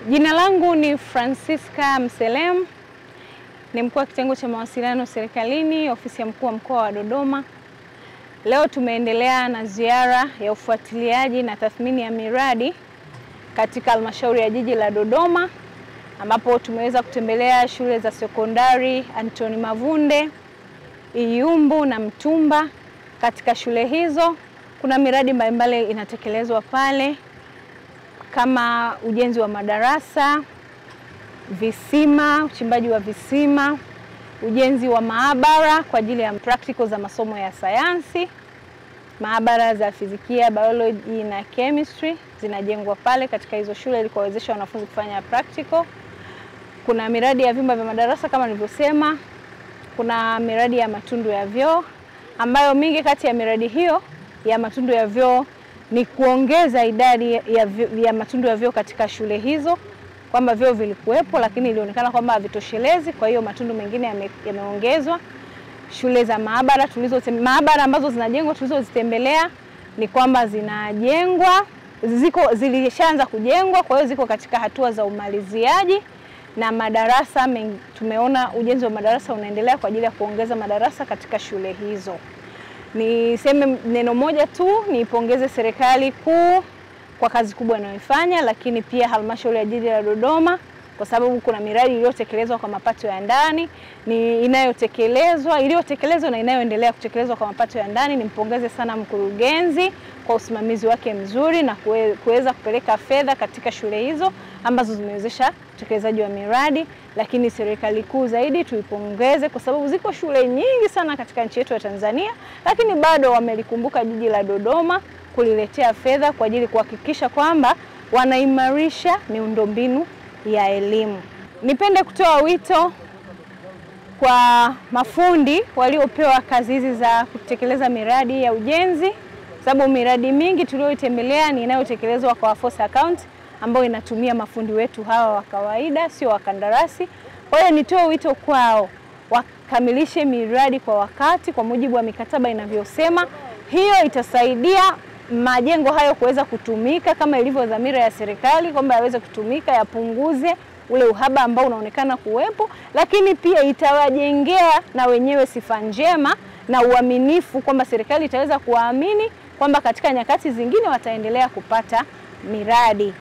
Jina langu ni Francisca Mselem, ni mkuu wa kitengo cha mawasiliano serikalini, ofisi ya mkuu wa mkoa wa Dodoma. Leo tumeendelea na ziara ya ufuatiliaji na tathmini ya miradi katika halmashauri ya jiji la Dodoma, ambapo tumeweza kutembelea shule za sekondari Anthony Mavunde, Iyumbu na Mtumba. Katika shule hizo kuna miradi mbalimbali inatekelezwa pale kama ujenzi wa madarasa, visima, uchimbaji wa visima, ujenzi wa maabara kwa ajili ya practical za masomo ya sayansi, maabara za fizikia, biology na chemistry zinajengwa pale katika hizo shule ili kuwawezesha wanafunzi kufanya practical. Kuna miradi ya vyumba vya madarasa kama nilivyosema, kuna miradi ya matundu ya vyoo, ambayo mingi kati ya miradi hiyo ya matundu ya vyoo ni kuongeza idadi ya matundu ya vyoo katika shule hizo, kwamba vyoo vilikuwepo lakini ilionekana kwamba havitoshelezi, kwa hiyo matundu mengine yameongezwa. Shule za maabara maabara ambazo zinajengwa tulizozitembelea ni kwamba zinajengwa, zilishaanza kujengwa, kwa hiyo ziko katika hatua za umaliziaji. Na madarasa tumeona ujenzi wa madarasa unaendelea kwa ajili ya kuongeza madarasa katika shule hizo. Niseme neno moja tu, niipongeze serikali kuu kwa kazi kubwa inayoifanya, lakini pia halmashauri ya jiji la Dodoma kwa sababu kuna miradi iliyotekelezwa kwa mapato ya ndani, ni inayotekelezwa, iliyotekelezwa na inayoendelea kutekelezwa kwa mapato ya ndani. Nimpongeze sana mkurugenzi kwa usimamizi wake mzuri na kuweza kupeleka fedha katika shule hizo ambazo zimewezesha utekelezaji wa miradi. Lakini serikali kuu zaidi tuipongeze kwa sababu ziko shule nyingi sana katika nchi yetu ya Tanzania, lakini bado wamelikumbuka jiji la Dodoma kuliletea fedha kwa ajili kuhakikisha kwamba wanaimarisha miundombinu ya elimu. Nipende kutoa wito kwa mafundi waliopewa kazi hizi za kutekeleza miradi ya ujenzi, sababu miradi mingi tuliyoitembelea ni inayotekelezwa kwa force account ambayo inatumia mafundi wetu hawa wa kawaida, sio wakandarasi. Kwa hiyo nitoe wito kwao wakamilishe miradi kwa wakati kwa mujibu wa mikataba inavyosema. Hiyo itasaidia majengo hayo kuweza kutumika kama ilivyo dhamira ya serikali kwamba yaweze kutumika, yapunguze ule uhaba ambao unaonekana kuwepo, lakini pia itawajengea na wenyewe sifa njema na uaminifu kwamba serikali itaweza kuwaamini kwamba katika nyakati zingine wataendelea kupata miradi.